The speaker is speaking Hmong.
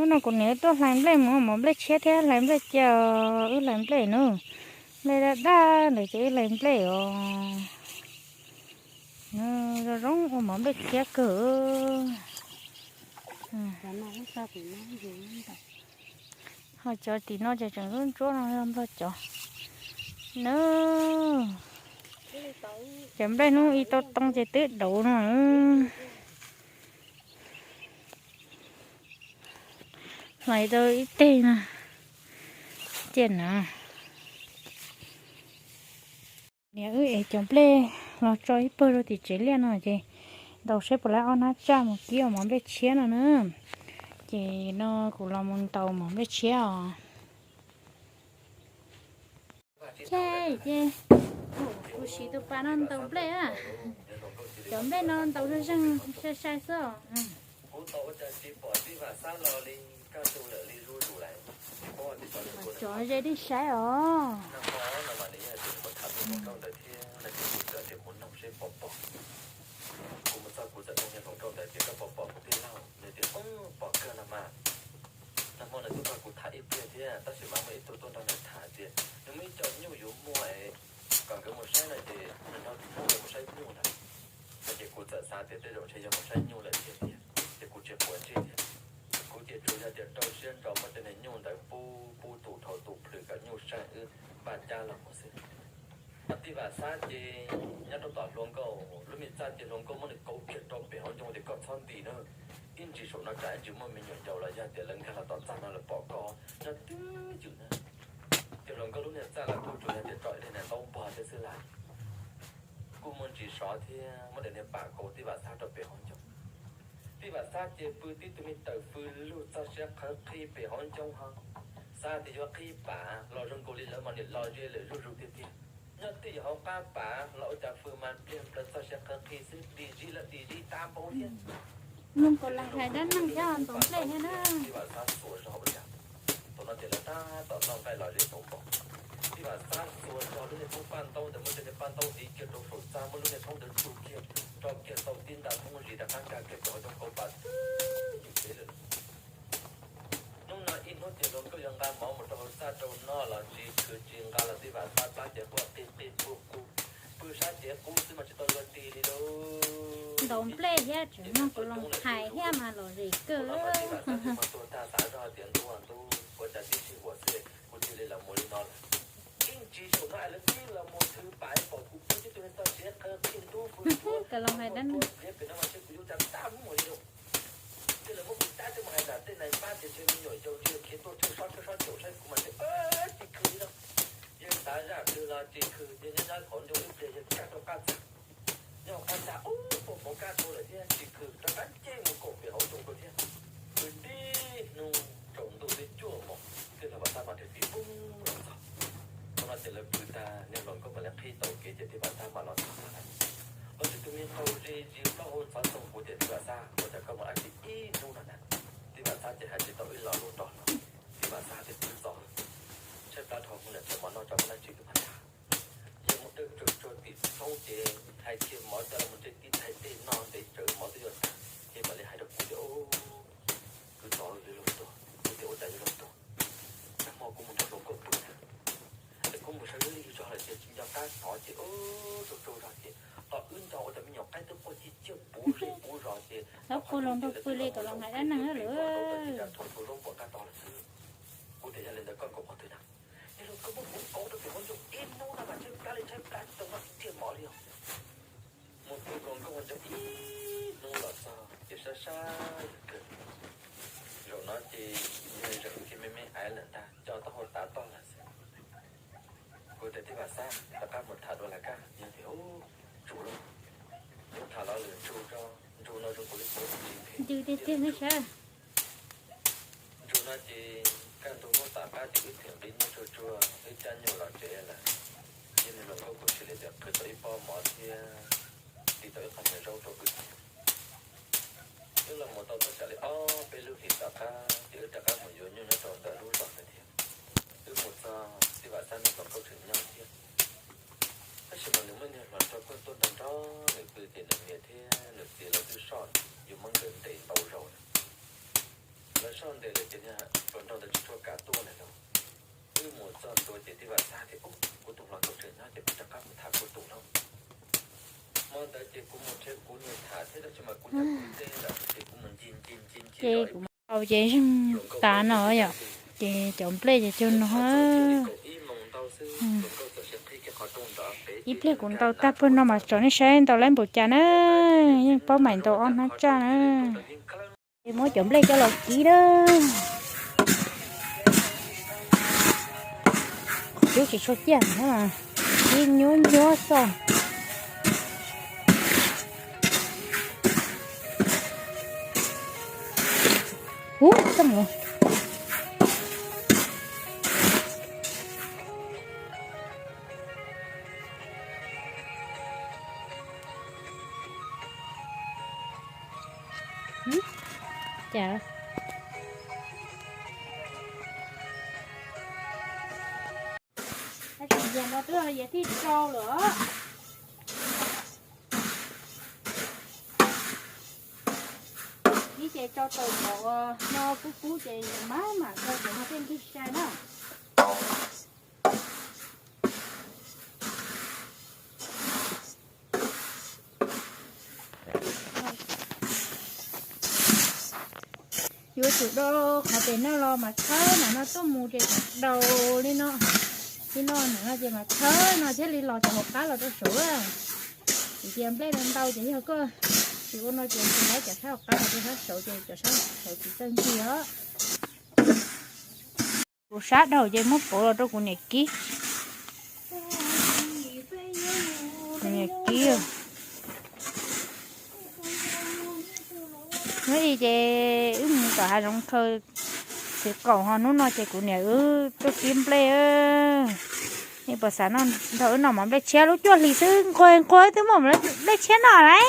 Hnub no kuv niam wb tuaj hlais nplej mus, mov nplej tshiab thiab hlais nplej cia, wb hlais nplej na. Nplej daj daj ntawd ces wb hlais nplej os. Zoo zoo ua mov nplej tshiab kawg. Ho cov tim no ces tseem ntsuab ntsuab no yog nplog cov na. Cov nplej hnub ib tau too ces twb dauv no. Hlais tau ib teg no. Cia na. Niam wb ev cov nplej los tso ib pawg rau tim tsev liaj no ces ntaus seb puas laib ob hnab tsaj mus kib ua mov nplej tshiab no na. Ces no kuv los mus ntaus mov nplej tshiab os. Ces, ces kuv siv tus pas no ntaus nplej a. Cov nplej no ntaus zeeg zeeg sai sai xwb os. Kuv tau ua cas tsis pom tij Vam Xab los li, kaj ntug lawm li zuj zus lawm. Cov ze dib saib os. Nag hmo no mas nws yeej hais tias nws muab tham tus hluas nkauj ntawd thiab, nws kuj txawm tias mus noog seb puas pom. Kuv mus txog kuv txawm noog niag hluas nkauj ntawd tias koj puas pom kuv tij laug, nws tias pom kawg no mas. Nag hmo nws tuaj nrog kuv tham ib pliag thiab, tab sis mas muaj ib tug tuaj nrog nws tham tias nws muaj ib co nyuj yuav muag es kom nkawd mus saib no ces nws nrog nkawd mus saib nyuj ntag. No ces kuv txawm xav tias tej zaum ntshe yog mus saib nyuj lawm tiag tiag, ces kuv tsis quav ntsej thiab. Kuv ces tsuas yog tias rau siab ntso muab cov niag nyuj ntawd pub pub tus dhau tus plhws kom nyuj seej wb npaj cab los mus xwb. Ho tij Vam Xab ces nyob rau tom hluas nkauj lub me txaj ces hluas nkauj muab nws kauv kiag rau pem hauv ncoo tias koj txhob nti na, ib ntsis saum no tsam ib ntsis muaj me nyuam yaus los yog tias lawv nkag los tom txaj no lawv pom koj nyob twj ywm na. Ces hluas nkauj lub niag txaj los kuj tsuas yog tias tso ib daim niag ntaub npog thiab xwb lawm. Kuj muaj ntsis sov thiab muab daim niag pam kauv tij Vam Xab rau pem hauv ncoo. Tij Vam Xab ces pw tib tug me taws fws lug txog siab qhawv qhi pem hauv ncoo ho xav tias yuav qhib pam los zoo nkaus li lawv mas niam los ze lawm zuj zus tiag tiag. Nyob twj ywm hauv qab pam los ua cas fws mas pliag plaws txog siab qhawv qhi xwb, dim zis los dim zis tag npaum thiab. Mloog kaus lam hais dab neeg thiab ntaus nplej thiab na. Tij Vam Xab xuas zog ua cas, thaum no ces lawv tab tom noj nqaij los ze tau npaum. Tij Vam Xab xuas zog lub niag thoob paj ntaub ntawd muab cov niag paj ntaub tiv kiag rau saum txaj, muab lub niag thoob ntawd tsuj kiag, tso kiag tau tib nta thoob zis rov qab nkag kiag rau hauv ncoo kauv pam twj ywm pem lawm. Hnub no ib hnub ces hluas nkauj yuav nqa mov mus rau hauv txaj rau noj los tsis khwv tsis nqa los tij Vam Xab plab ces quaj qig qig qug qug, pw sab cev qub xwb mas tsis tau luag ris li lauj. Ntaus nplej thiab tseem mloog kaus lam hais thiab mas lom zem kawg. Tij Vam Xab thiaj mas tuag tag xav zog tias ntuj ntuj, ua cas tib sij huam xwb kuv cia li los mus li no lawm. Ib ntsis saum no es lawv pib los mus thwv pam pom kuv pw tib tug niag txoj siab qhawv qhia ntub fws fws, kaus lam hais dab neeg pliav pem no mas ntshe kuv yuav ua cas tab muab mus li lauj. Ces lawv muab kuv cab coj mus hais nram tej nais npab tias ntshe me nyuam yaus ntshe khiav tuaj tshawb sob tshawb sob caum saib kuv mas ntshe tsis khwv li no. Yawg xav zaj khwv los tsis khwv, yawg nyob nyob hauv ncoo ib pliag yawg kaj rau qab txag. Nyob hauv qab txag ub, pom hmoov kaj dhau lawm thiab tsis khwv, rov qab nce mus kaum pem hauv ncoo dua thiab. Pw tib hnub tsaus ntuj twb cuaj moos, tij laug Vam Xab mas rhiv pib poob los txog. Thaum no ces lawv pw tag, niag hluas nkauj mam li qhib tau kev ces tij Vam Xab mam los txog lawm. Los tsis tus me qaug zis zis plaub hau ntxhov ntxoo kuv tias tij Vam Xab, ua cas koj mus dab tsi ib hnub no na? Tij Vam Xab ces hais tsis tau ib lo lus rau hluas. Tij Vam Xab tias twb txog, tshaib plab dhau hwv lawm, txog mov noj tso muaj dab tsi wb mam tham. Yog mus dawj tsuag tsuag tim thoob ces hais kiag mov coj los mus ntseg tib thaij dej no ntev tsawv mov twb yuav tag, ces mam li hais rau kuv tias, kwv tod, yuav luag tuag, kuv tias ua cas yuav luag tuag. Nag hmo kuv mus nrog hluas nkauj pw na, es kuv mus sawv lij zog lawm ces tsis nco qab tod ces tsaug tsaug zog ces tos wb nco ua cas me nyuam qaib twb quaj ciaj ciaj puv zej puv zos ces, qhov qhov tsaug pw li kom los hais dab neeg lawm. Thaum tsaug zog puas qab tod lawm xwb. Kuv tias yog li ntawd koj nkaum qhov twg na? Yog li koj muab kuv kauv rau pem hauv ncoo ib hnub no mas tshaib plab li tshaib plab tsis tau noj ib tiag mov li os. Mus pw nkaus nkaus ncoo ib hnub los txog ces sab sab kawg. Zaum no ces yawg zeem kiag me me aiv lawm ntag, coj taub hau tav toj lawm xwb. Kuv tias tij Vam Xab, rov qab mus tham dua lawm koj? Yawg tias, tsum lauj, mus tham los lwm ntsug tso, ntsug no zoo nkaus li kuv tsis phem. Ntws tiag tiag ne sav. Ntsug no ces kaj ntug hnub tom qab ces wb them nqi nyuj tsuag tsuag, wb cab nyuj los tsev lawm. Ces niag hluas nkauj kuj sim li tias qhwv tau ib pob mov thiab tiv tau ib qho nyuag zaub rau wb thiab. Wb los mus tau txog tsam li ob peb lub hlis tom qab ces wb rov qab mus yuav nyuj nyob rau ntawm lub zos ntawd thiab. Wb mus txog tij Vam Xab niag hluas nkauj tseem nyob thiab. Tab sis mas nws muaj niag hluas nraug tuaj nrog nrog nws pw ces nws niam thiab nws txiv lawv twb soj, yuav muab nkawd ntes ntau zaus lawm. Lawv soj ntes Ces kuv mus tau ces zeeg tas no yom, ces cov nplej ces cog no. Ib pliag kuv ntaus tag pawg no mas tso nej saib ntau lawm npaum cas na, yeej paub mais ntaus ob hnab tsaj na. Ces muab cov nplej coj los kib na. Cub tsis tshua ciaj, kib nyuab nyuab xwb. Ub, txaj muag. Cas tsis yog no twb yog thiaj tsau lawm. Ib ce tsau tau npaum no kub kub ces mam mam rau cov no thiaj nkig sai na. Yuav tsum do qhov pem no los mas txhawb mam no tuaj mus ces daus li no. Li no mam no ces mas txhawb no thiaj li los cov hauv qab los rau saud. Vim tias nplej ntau ces yog koj tsis ua no ces tsis laib cov sab hauv qab los rau sab saud ces cov sab saud tsis txawj ncig os. Kuv sab dhau ces muab pauv los rau kuv niam kib. Kuv niam kib. Hnub i ces wb mus tom hav zoov khaws txiv qaum ho hnub no ces kuv niam wb tuaj kib nplej. Nej puas xav nrog wb noj mov nplej tshiab? Lub cuaj hlis xwb nquag nquag twb muaj nplej tshiab noj lauj.